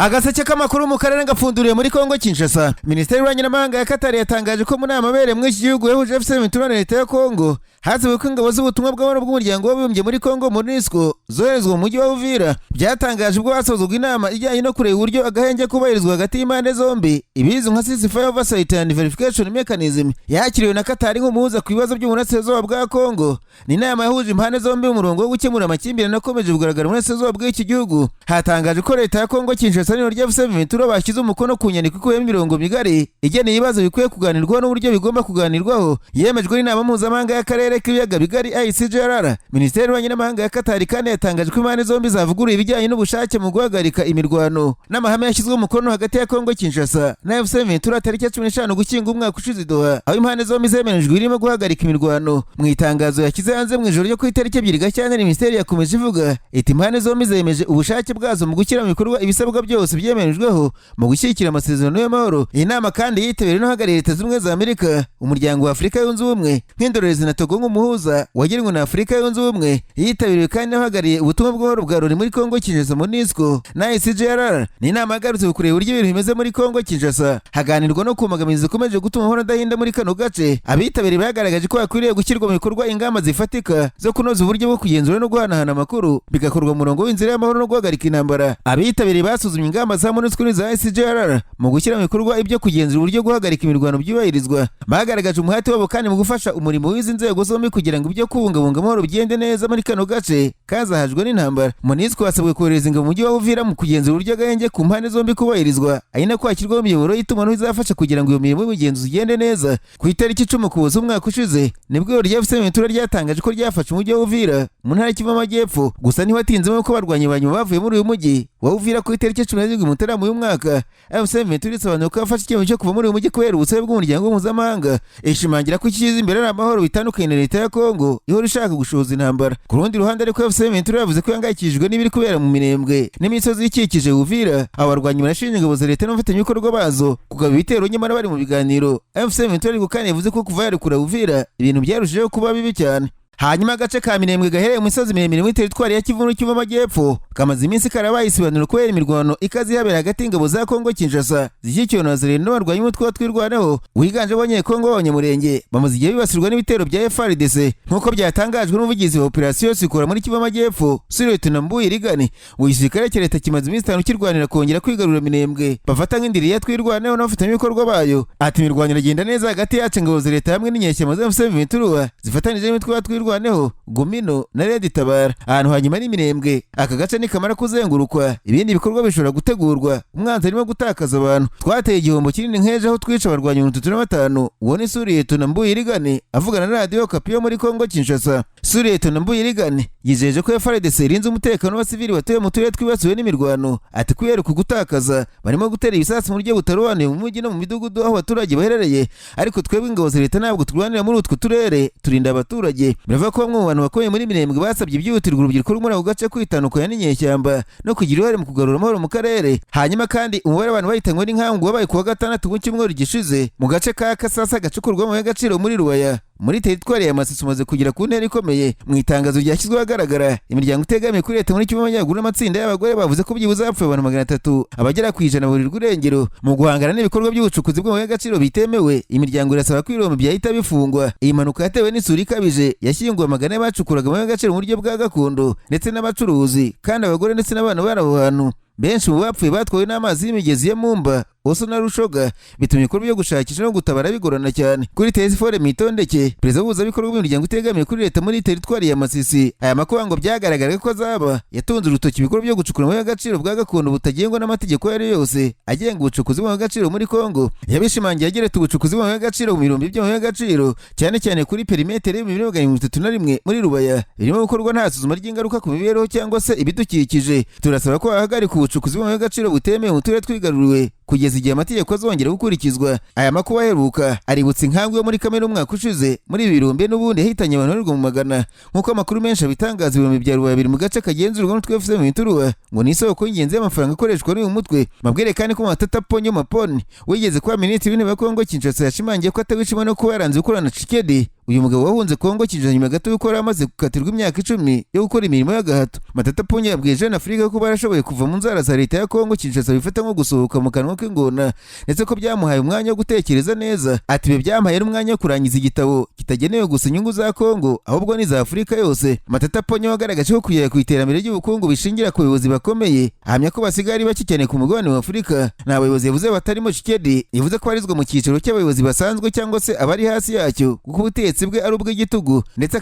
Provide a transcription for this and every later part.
Agaseke k'amakuru mu karere gapfunduriye muri Kongo Kinshasa. Minisiteri y'Ububanyi n'Amahanga ya Katari yatangaje ko mu nama abereye muri iki gihugu yahuje AFC M23 na leta ya Kongo hasabwe ko ingabo z'ubutumwa bw'amahoro bw'umuryango w'abibumbye muri Kongo, MONUSCO, zoherezwa mu mujyi wa Uvira. Byatangaje ubwo hasozwaga inama ijyanye no kureba uburyo agahenge kubahirizwa hagati y'impande zombi, ibizwi nka Ceasefire Oversight and Verification Mechanism, yakiriwe na Katari nk'umuhuza ku bibazo by'uburasirazuba bwa Kongo. Ni inama yahuje impande zombi mu murongo wo gukemura amakimbirane akomeje kugaragara mu burasirazuba bw'iki gihugu. Hatangaje ko leta ya Kongo Kinshasa n'ihuriro rya AFC M23 bashyize umukono ku nyandiko ikubiyemo imirongo migari igeneye ibibazo bikwiye kuganirwaho n'uburyo bigomba kuganirwaho, yemejwe n'inama mpuzamahanga y'akarere k'ibiyaga bigari, ICGLR. Minisiteri y'Ububanyi n'Amahanga ya Katari kandi yatangaje ko impande zombi zavuguruye ibijyanye n'ubushake mu guhagarika imirwano n'amahame yashyizweho umukono hagati ya Kongo Kinshasa na AFC M23 tariki ya 15 Ugushyingo umwaka ushize i Doha, aho impande zombi zemeranyijwe irimo guhagarika imirwano. Mu itangazo yashyize hanze mu ijoro ryo ku itariki 2 Gashyantare, minisiteri yakomeje ivuga iti: "Impande zombi zemeje ubushake bwazo mu gushyira mu bikorwa ibisabwa byose byemerejweho mu gushyigikira amasezerano y'amahoro." Iyi nama kandi yitabiriwe n'uhagarariye Leta Zunze Ubumwe za Amerika, Umuryango wa Afurika Yunze Ubumwe nk'indorerezi na Togo nk'umuhuza wagenwe na Afurika Yunze Ubumwe. Yitabiriwe kandi n'uhagarariye ubutumwa bw'amahoro bwa Loni muri Kongo Kinshasa, MONUSCO na ICGLR. Ni inama yagarutse ku kureba uburyo ibintu bimeze muri Kongo Kinshasa, haganirwa no ku mbogamizi zikomeje gutuma amahoro adahinda muri kano gace. Abitabiriye bagaragaje ko hakwiriye gushyirwa mu bikorwa ingamba zifatika zo kunoza uburyo bwo kugenzura no guhanahana amakuru, bigakorwa mu murongo w'inzira y'amahoro no guhagarika intambara. Abitabiriye basuzumye ingamba za MONUSCO n'iza ICGLR mu gushyira mu bikorwa ibyo kugenzura uburyo guhagarika imirwano byubahirizwa. Bagaragaje umuhati wabo kandi mu gufasha umurimo w'izi nzego zombi kugira ngo ibyo kubungabunga amahoro bigende neza muri kano gace kazahajwe n'intambara. MONUSCO hasabwe kohereza ingabo mu mujyi wa Uvira mu kugenzura uburyo agahenge ku mpande zombi kubahirizwa, ari nako hashyirwaho imiyoboro y'itumanaho izafasha kugira ngo iyo mirimo y'ubugenzuzi igende neza. Ku itariki 10 Ukuboza umwaka ushize nibwo ihuriro rya AFC M23 ryatangaje ko ryafashe umujyi wa Uvira mu ntara y'Kivu y'Amajyepfo. Gusa ntiwatinzemo ko abarwanyi ba nyuma bavuye muri uyu mujyi wa Uvira ku itariki 17 Mutarama uyu mwaka. AFC M23 isobanura ko yafashe icyemezo cyo kuva muri uyu mujyi kubera ubusabe bw'umuryango mpuzamahanga, ishimangira ko icyiza imbere ari amahoro, bitandukanye na leta ya Kongo ihora ishaka gushoza intambara. Ku rundi ruhande ariko, AFC M23 yavuze ko ihangayikishijwe n'ibiri kubera mu Minembwe n'imisozi ikikije Uvira. Abo barwanyi barashinja ingabo za leta n'abafatanyabikorwa bazo kugaba ibitero nyamara bari mu biganiro. AFC M23 ariko kandi yavuze ko kuva yarekura Uvira ibintu byarushijeho kuba bibi cyane. Hanyuma agace ka Minembwe gaherereye mu misozi miremire muri teritwari ya Kivu n'Kivu Amajyepfo kamaze iminsi karabaye isibaniro kubera imirwano ikaze ihabera hagati y'ingabo za Kongo Kinshasa zishyigikiwe na Zirindwi n'abarwanyi umutwe wa Twirwaneho wiganjemo Abanyekongo b'Abanyamurenge, bamaze igihe bibasirwa n'ibitero bya FARDC, nk'uko byatangajwe n'umuvugizi wa operasiyo Sokola muri Kivu Amajyepfo, Sous-Lieutenant Mbuyi Rigani. Ngo igisirikare cya leta kimaze iminsi 5 kirwanira kongera kwigarurira Minembwe bafata nk'indiri ya Twirwaneho n'abafatanyabikorwa bayo. Ati: "Imirwano iragenda neza hagati yacu, ingabo za leta hamwe n'inyeshyamba za AFC M23 zifatanije n'imitwe ya Twirwaneho, Gumino na Red Tabara. Ahantu hanyuma ni Minembwe. Aka gace nikamara kuzengurukwa, ibindi bikorwa bishobora gutegurwa. Umwanzi arimo gutakaza abantu. Twateye igihombo kinini nk'ejo aho twica abarwanyi 35." Uwo ni Sous-Lieutenant Mbuyi Rigani avugana na Radiyo Okapi yo muri Kongo Kinshasa. Sous-Lieutenant Mbuyi Rigani yijeje ko FARDC irinze umutekano w'abasivili batuye mu turere twibasiwe n'imirwano. Ati: "Kubera uku gutakaza, barimo gutera ibisasu mu buryo butarobanuye mu mujyi no mu midugudu aho abaturage baherereye, ariko twebwe ingabo za leta ntabwo turwanira muri utwo turere, turinda abaturage." Biravuga ko bamwe mu bantu bakomeye muri Minembwe basabye byihutirwa urubyiruko rwo muri ako gace kwitandukanya n'inyeshyamba no kugira uruhare mu kugarura amahoro mu karere. Hanyuma kandi umubare w'abantu bahitanywe n'inkangu wabaye kuwa gatandatu mu cyumweru gishize mu gace ka Kasasa gacukurwamo y'agaciro muri Rubaya muri teritwari ya Masisi umaze kugera ku ntera ikomeye. Mu itangazo ryashyizweho ahagaragara, imiryango itegamiye kuri leta muri Kivu y'Amajyaruguru n'amatsinda y'abagore bavuze ko byibuze hapfuye abantu 300, abagera ku 100 baburirwa irengero. Mu guhangana n'ibikorwa by'ubucukuzi bw'amabuye y'agaciro bitemewe, imiryango irasaba ko ibirombe byahita bifungwa. Iyi mpanuka yatewe n'isuri ikabije yashyinguwe amagana y'abacukuraga amabuye y'agaciro mu buryo bwa gakondo ndetse n'abacuruzi, kandi abagore ndetse n'abana bari aho hantu. Benshi mu bapfuye batwawe n'amazi y'imigezi ya Mumba, Oso na Rushoga, bituma ibikorwa byo gushakisha no gutabara bigorana cyane. Kuri Telesphore Mitondeke, perezida w'ubuhuzabikorwa bw'imiryango itegamiye kuri leta muri teritwari ya Masisi, aya makuba ngo byagaragaraga ko azaba. Yatunze urutoki ibikorwa byo gucukura amabuye y'agaciro bwa gakondo butagengwa n'amategeko ayo ari yo yose agenga ubucukuzi bw'amabuye y'agaciro muri Kongo. Yabishimangiye agira ati: "Ubucukuzi bw'amabuye y'agaciro mu birombe by'amabuye y'agaciro, cyane cyane kuri perimetere y'231 muri Rubaya, birimo gukorwa nta suzuma ry'ingaruka ku mibereho cyangwa se ibidukikije. Turasaba ko bahagarika ubucukuzi bw'amabuye y'agaciro butemewe mu turere twigaruriwe kugeza igihe amategeko azongera gukurikizwa." Aya makuba aheruka aributsa inkangu yo muri Kamena umwaka ushize muri ibi birombe n'ubundi yahitanye abantu barirwa mu magana. Nk'uko amakuru menshi abitangaza, ibirombe bya Rubaya biri mu gace kagenzurwa n'umutwe AFC M23, ngo ni isoko y'ingenzi y'amafaranga akoreshwa n'uyu mutwe. Mabwire kandi ko Matata Ponyo Maponi wigeze kuba minisitiri w'intebe wa Kongo Kinshasa yashimangiye ko atawishima no kuba yaranze gukorana na Tshisekedi. Uyu mugabo wahunze Kongo Kinshasa nyuma gato y'uko yari amaze gukatirwa imyaka 10 yo gukora imirimo y'agahato. Matata Ponyo yabwiye Jeune Afrique ko barashoboye kuva mu nzara za leta ya Kongo Kinshasa bifata nko gusohoka mu kanwa k'ingona, ndetse ko byamuhaye umwanya wo gutekereza neza. Ati ibi byamuhaye n'umwanya wo kurangiza igitabo kitagenewe gusa inyungu za Kongo ahubwo n'iza Afurika yose. Matata Ponyo wagaragaje ko kugera ku iterambere ry'ubukungu bishingira ku bayobozi bakomeye, ahamya ko basigaye ari bake cyane ku mugabane wa Afurika. Ni abayobozi yavuze batarimo Tshisekedi, yavuze ko barizwa mu cyiciro cy'abayobozi basanzwe cyangwa se abari hasi yacyo, kuko ubutegetsi bwe ari ubw'igitugu ndetse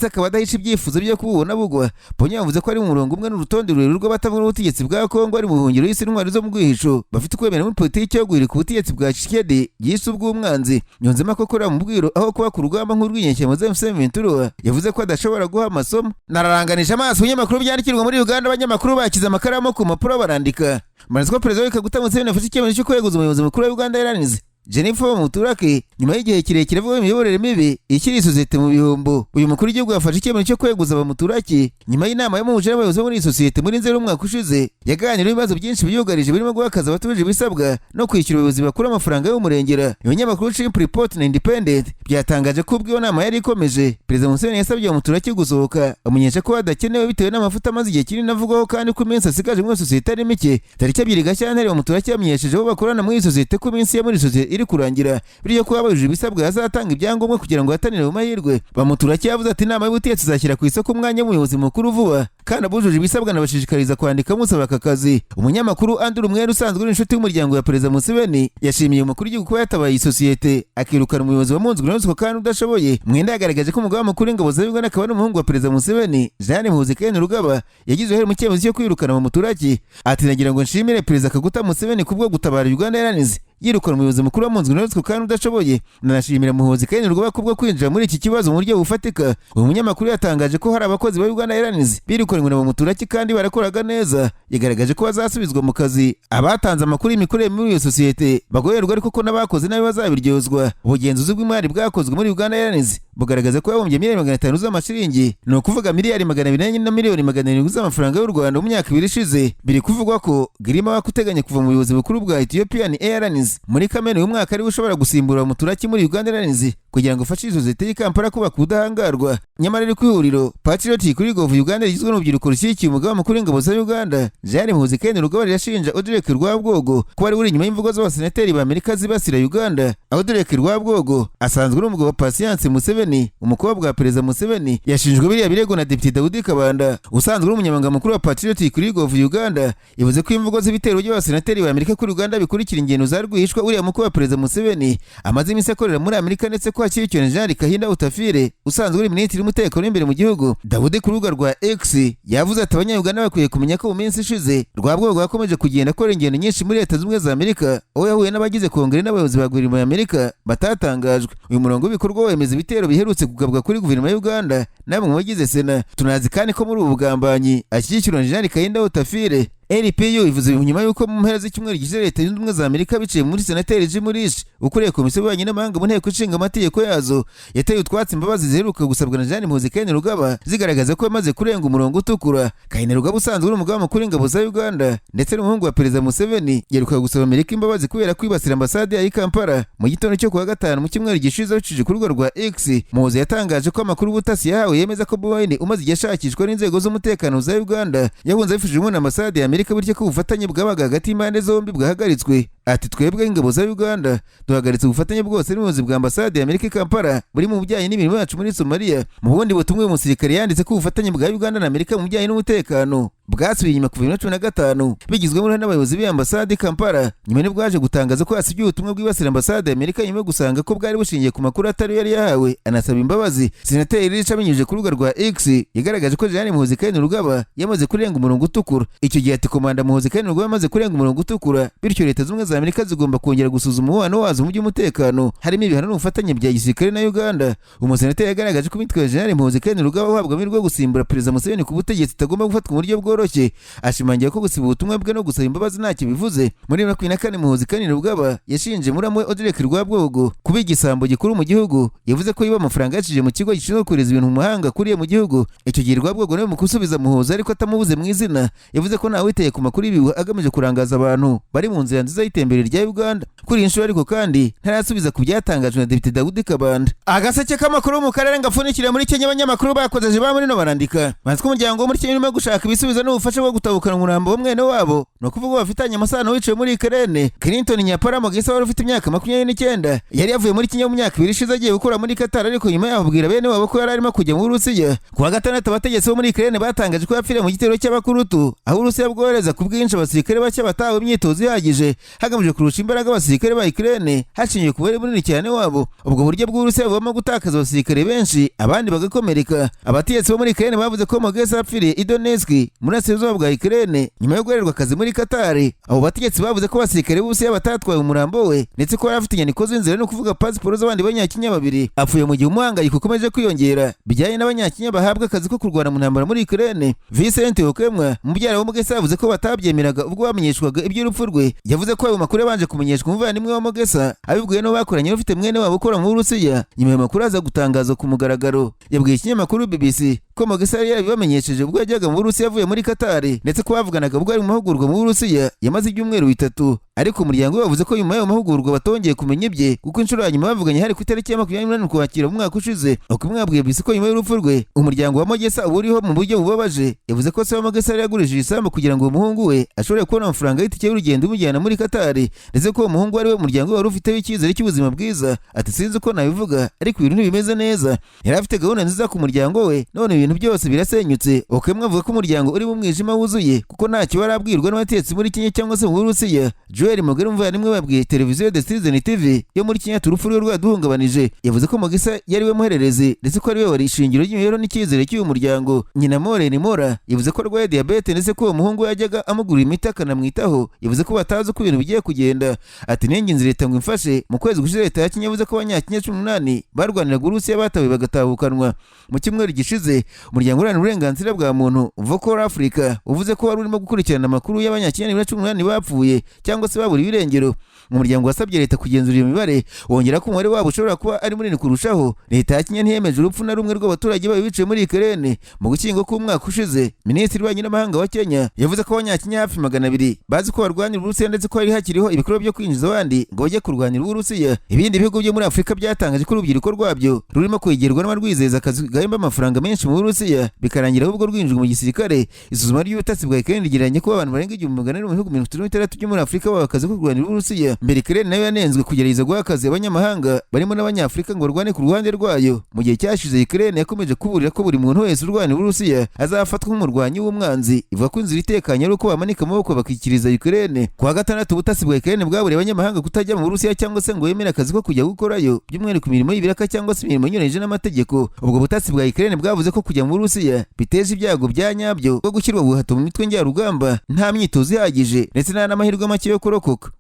akaba adahisha ibyifuzo byo kububona bugwa. Ponyo yavuze ko ari mu murongo umwe n'urutonde rurerure rw'abatavuga ubutegetsi bwa Kongo ari mu buhungiro y'isi intwari zo mu bwihisho bafite ukwemera muri politiki yo guhirika ubutegetsi bwa Tshisekedi yise ubw'umwanzi. Yunzemo ko akorera mu bwiru aho kuba ku rugamba nk'urw'inyeshyamba za M23. Yavuze ko adashobora guha amasomo. Nararanganije amaso ibinyamakuru byandikirwa muri Uganda, abanyamakuru bakize amakaramu ku mpapuro barandika. Maze ko Perezida Kaguta Museveni afashe icyemezo cyo kweguza umuyobozi mukuru wa Uganda Airlines Jennifer Muturake nyuma y'igihe kirekire avuga imiyoborere mibi ikiri isosiyete mu bihombo. Uyu mukuru w'igihugu yafashe icyemezo cyo kweguza Bamuturake nyuma y'inama yamuhuje n'abayobozi bo muri iyi sosiyete muri Nzeri umwaka ushize. Yaganiriye ibibazo byinshi biyugarije birimo guha akazi abatujuje ibisabwa no kwishyura abayobozi bakuru amafaranga y'umurengera. Ibinyamakuru Chimp Report na Independent byatangaje ko ubwo iyo nama yari ikomeje, Perezida Museveni yasabye Bamuturake gusohoka, amumenyesha ko adakenewe bitewe n'amafuta amaze igihe kinini avugwaho kandi ko iminsi asigaje muri sosiyete ari mike. Tariki 2 Gashyantare, Bamuturake yamenyesheje abo bakorana muri iyi sosiyete ko iminsi ye muri sosiyete iri kurangira, bityo ko abujuje ibisabwa azatanga ibyangombwa kugira ngo ahatanire mu mahirwe. Bamuturake yavuze ati inama y'ubutegetsi izashyira ku isoko umwanya w'umuyobozi mukuru vuba, kandi abujuje ibisabwa nabashishikariza kwandika musaba aka kazi. Umunyamakuru Andrew Mwere usanzwe uri inshuti y'umuryango wa Perezida Museveni yashimiye umukuru w'igihugu kuba yatabaye iyi sosiyete akirukana umuyobozi wamunzwe na ruswa kandi udashoboye. Mwenda yagaragaje ko umugaba mukuru w'ingabo za Uganda akaba n'umuhungu wa Perezida Museveni, Jeanne Muhoozi Kainerugaba, yagize uruhare mu cyemezo cyo kwirukana Bamuturake. Ati nagira ngo nshimire Perezida Kaguta Museveni kubwo gutabara Uganda Airlines yirukana umuyobozi mukuru wamunzwe na ruswa kandi udashoboye. Nanashimira Muhoozi Kainerugaba kubwo kwinjira muri iki kibazo mu buryo bufatika. Uyu munyamakuru yatangaje ko hari abakozi ba Uganda Airlines birukanwe na Bamuturake kandi barakoraga neza. Yagaragaje ko bazasubizwa mu kazi abatanze amakuru y'imikorere muri iyo sosiyete bagoherwa, ariko ko n'abakoze nabi bazabiryozwa. Ubugenzuzi bw'imari bwakozwe muri Uganda Airlines bugaragaza ko yabumbye miliyari 500 z'amashiringi, ni ukuvuga miliyari 204 na miliyoni 700 z'amafaranga y'u Rwanda mu myaka 2 ishize. Biri kuvugwa ko Girima wakuteganya kuva mu buyobozi bukuru bwa Ethiopian Airlines muri Kamena uyu mwaka ariwe ushobora gusimbura Bamuturake muri Uganda Airlines kugira ngo afashe isosiyete y'i Kampala kubaka ubudahangarwa. Nyamara iri ku ihuriro Patriotic League of Uganda rigizwe n'urubyiruko rushyigikiye umugaba mukuru w'ingabo za Uganda Jeanne Muhoozi Kainerugaba rirashinja Odrek Rwabwogo ko ari uri inyuma y'imvugo z'abasenateri ba Amerika zibasira Uganda. Odrek Rwabwogo asanzwe ari umugabo wa Patience Museveni, umukobwa wa Perezida Museveni. Yashinjwe biriya birego na Depite Daudi Kabanda usanzwe ari umunyamabanga mukuru wa Patriotic League of Uganda. Yavuze ko imvugo z'ibitero by'abasenateri ba Amerika kuri Uganda bikurikira ingendo za rwihishwa uriya mukuru wa Perezida Museveni amaze iminsi akorera muri Amerika, ndetse ko hakiri Jean Kahinda Utafire usanzwe uri minisitiri w'umutekano w'imbere mu gihugu. Daudi ku rubuga rwa X yavuze ati abanyayuganda bakwiye kumenya ko mu minsi ishize Rwabwogo yakomeje kugenda akora ingendo nyinshi muri Leta Zunze Ubumwe za Amerika, aho yahuye n'abagize kongere n'abayobozi ba guverinoma ya Amerika batatangajwe. Uyu murongo w'ibikorwa wemeza ibitero biherutse kugabwa kuri guverinoma ya Uganda n'amwe mu bagize Sena. Tunazi kandi ko muri ubu bugambanyi ashyigikirwa na Jean Kahinda Utafire. LPU ivuze nyuma y'uko mu mpera z'icyumweru gishize Leta Zunze Ubumwe za Amerika biciye muri Senateri Jim Risch ukuriye komisiyo y'ububanyi n'amahanga mu nteko ishinga amategeko yazo yateye utwatsi imbabazi ziheruka gusabwa na Jeanne Muhoozi Kainerugaba zigaragaza ko yamaze kurenga umurongo utukura. Kainerugaba usanzwe ari umugaba mukuru w'ingabo za Uganda ndetse n'umuhungu wa Perezida Museveni yeruka gusaba Amerika imbabazi kubera kwibasira ambasade ya Kampala mu gitondo cyo kuwa gatanu mu cyumweru gishize. Bicishije ku rubuga rwa X, Muhoozi yatangaje ko amakuru y'ubutasi yahawe yemeza ko Bobi Wine umaze igihe ashakishwa n'inzego z'umutekano za Uganda yahunze abifashijwemo na ambasade ya Amerika, bityo ko ubufatanye bwabaga hagati y'impande zombi bwahagaritswe. Ati twebwe ingabo za Uganda duhagaritse ubufatanye bwose n'ubuyobozi bwa ambasade ya Amerika i Kampala buri mu bijyanye n'imirimo yacu muri Somalia. Mu bundi butumwa uyu musirikare yanditse ko ubufatanye bwa Uganda na Amerika mu bijyanye n'umutekano bwasubiye inyuma kuva 2015 bigizwemo uruhare n'abayobozi b'iyi ambasade i Kampala. Nyuma nibwo yaje gutangaza ko yasibye ubutumwa bwibasira ambasade ya Amerika nyuma yo gusanga ko bwari bushingiye ku makuru atari yari yahawe, anasaba imbabazi. Senateri Risch abinyujije ku rubuga rwa X yagaragaje ko Jeanne Muhoozi Kainerugaba yamaze kurenga umurongo utukura. Icyo gihe ati Komanda Muhoozi Kainerugaba yamaze kurenga umurongo utukura, bityo Leta Zunze Ubumwe za Amerika zigomba kongera gusuzuma umubano wazo mu by'umutekano harimo ibihano n'ubufatanye bya gisirikare na Uganda. Umusenateri yagaragaje ko imitwe ya Jeanne Muhoozi Kainerugaba uhabwa amahirwe yo gusimbura Perezida Museveni ku butegetsi itagomba gufatwa mu buryo bworoshye. bworoshye. Ashimangira ko gusiba ubutumwa bwe no gusaba imbabazi ntacyo bivuze. Muri 2024, Muhoozi Kainerugaba yashinje muramu we Odrek Rwabwogo kuba igisambo gikuru mu gihugu. Yavuze ko yiba amafaranga yacishije mu kigo gishinzwe kohereza ibintu mu mahanga kuriye mu gihugu. Icyo gihe Rwabwogo nawe mu gusubiza Muhoozi, ariko atamubuze mu izina, yavuze ko ntawiteye ku makuru y'ibihuha agamije kurangaza abantu bari mu nzira nziza y'iterambere rya Uganda. Kuri iyi nshuro ariko kandi ntarasubiza ku byatangajwe na Depite Dawudi Kabanda. Agaseke k'amakuru mu karere ngapfundikiriye muri Kenya. Abanyamakuru bakozeje ba muri no barandika banze ko umuryango wo muri Kenya urimo gushaka ibisubizo n'ubufasha bwo gutabukana umurambo wa mwene wabo, ni ukuvuga bafitanye amasano, wiciwe muri Ukraine. Clinton Nyapara Mogisa wari ufite imyaka 29 yari yavuye muri Kenya mu myaka 2 ishize agiye gukora muri Qatar, ariko nyuma yaho abwira bene wabo ko yari arimo kujya mu Burusiya. Ku wa gatandatu, abategetsi bo muri Ukraine batangaje ko yapfiriye mu gitero cy'abakurutu, aho Uburusiya bwohereza ku bwinshi abasirikare bake batawe imyitozo ihagije hagamijwe kurusha imbaraga abasirikare ba Ukraine hashingiwe ku mubare munini cyane wabo. Ubwo buryo bw'Uburusiya bubamo gutakaza abasirikare benshi, abandi bagakomereka. Abategetsi bo muri Ukraine bavuze ko Mogesa yapfiriye i Donetsk muri burasirazuba bwa Ukraine nyuma yo guhererwa akazi muri Qatar. Abo bategetsi bavuze ko abasirikare b'Uburusiya batatwaye umurambo we, ndetse ko yari afite inyandiko z'inzira, no kuvuga pasiporo z'abandi banyakenya babiri. Apfuye mu gihe umuhangayiko ukomeje kwiyongera bijyanye n'abanyakenya bahabwa akazi ko kurwana mu ntambara muri Ukraine. Vincent Okemwa, umubyara wa Mogesa, yavuze ko batabyemeraga ubwo bamenyeshwaga iby'urupfu rwe. Yavuze ko ayo makuru yabanje kumenyeshwa umuvandimwe wa Mogesa abibwiwe n'uwo bakoranye ufite mwene wabo ukora mu Burusiya, nyuma ayo makuru aza gutangazwa ku mugaragaro. Yabwiye ikinyamakuru BBC ko Mogesa yari yarabibamenyesheje ubwo yajyaga mu Burusiya avuye muri Qatar, ndetse ko bavuganaga ubwo ari mu mahugurwa mu Burusiya yamaze ibyumweru 3. Ariko umuryango we wavuze ko nyuma y'ayo mahugurwa batongeye kumenya ibye, kuko inshuro ya nyuma bavuganye hari ku itariki ya 28 Ukwakira mu mwaka ushize. Uko mwabwiye BBC ko nyuma y'urupfu rwe umuryango wa Mogesa uba uriho mu buryo bubabaje. Yavuze ko se wa Mogesa yari yagurishije isambu kugira ngo uwo muhungu we ashobore kubona amafaranga y'itike y'urugendo imujyana muri Qatar, ndetse ko uwo muhungu ari we umuryango we wari ufiteho icyizere cy'ubuzima bwiza. Ati: "Sinzi uko nabivuga, ariko ibintu ntibimeze neza. Yari afite gahunda nziza ku muryango we, none ibintu byose birasenyutse." Okemwa avuga ko umuryango uri mu mwijima wuzuye kuko ntacyo barabwirwa n'abategetsi muri Kenya cyangwa se mu Burusiya. Joel Mugere, umuvandimwe, babwiye televiziyo The Citizen TV yo muri Kenya ati: "Urupfu rwe rwaduhungabanije." Yavuze ko Mogesa yari we muhererezi, ndetse ko ari we wari ishingiro ry'imibereho n'icyizere cy'uyu muryango. Nyina Maureen Mora yavuze ko arwaye diyabete, ndetse ko uwo muhungu we yajyaga amugurira imiti akanamwitaho. Yavuze ko batazi uko ibintu bigiye kugenda. Ati: "Ninginze leta ngo imfashe." Mu kwezi gushize, leta ya Kenya yavuze ko abanyakenya 18 barwaniraga Uburusiya batawe bagatahukanwa. Mu cyumweru gishize, umuryango uharanira uburenganzira bwa muntu Vocal Africa uvuze ko wari urimo gukurikirana amakuru y'abanyakenya nibura 18 bapfuye cyangwa se baburiwe irengero. Umuryango wasabye leta kugenzura iyo mibare, wongera ko umubare wabo ushobora kuba ari munini kurushaho. Leta ya Kenya ntiyemeje urupfu na rumwe rw'abaturage bayo biciwe muri Ukraine. Mu Gushyingo k'umwaka ushize, minisitiri w'ububanyi n'amahanga wa Kenya yavuze ko abanyakenya hafi 200 bazi ko barwanira Uburusiya, ndetse ko hari hakiriho ibikorwa byo kwinjiza abandi ngo bajye kurwanira Uburusiya. Ibindi bihugu byo muri Afurika byatangaje ko urubyiruko rwabyo rurimo kwegerwa n'abarwizeza akazi gahemba amafaranga menshi mu Burusiya, bikarangira ahubwo rwinjijwe mu gisirikare. Isuzuma ry'ubutasi bwa Ukraine rigereranya ko abantu barenga 1400 mu bihugu 36 byo muri Afurika bahawe akazi ko kurwanira Uburusiya. Mbere Ukraine nayo yanenzwe kugerageza guha akazi abanyamahanga barimo n'abanyafurika ngo barwane ku ruhande rwayo. Mu gihe cyashize, Ukraine yakomeje kuburira ko buri muntu wese urwanira Uburusiya azafatwa nk'umurwanyi w'umwanzi, ivuga ko inzira itekanye ari uko bamanika amaboko bakikiriza Ukraine. Ku wa gatandatu, ubutasi bwa Ukraine bwaburiye abanyamahanga kutajya mu Burusiya cyangwa se ngo bemere akazi ko kujya gukorayo, by'umwihariko imirimo y'ibiraka cyangwa se imirimo inyuranyije n'amategeko. Ubwo butasi bwa Ukraine bwavuze ko kujya mu Burusiya biteje ibyago bya nyabyo bwo gushyirwa guhato mu mitwe njyarugamba nta myitozo ihagije, ndetse nta n'amahirwe make yo kurokoka.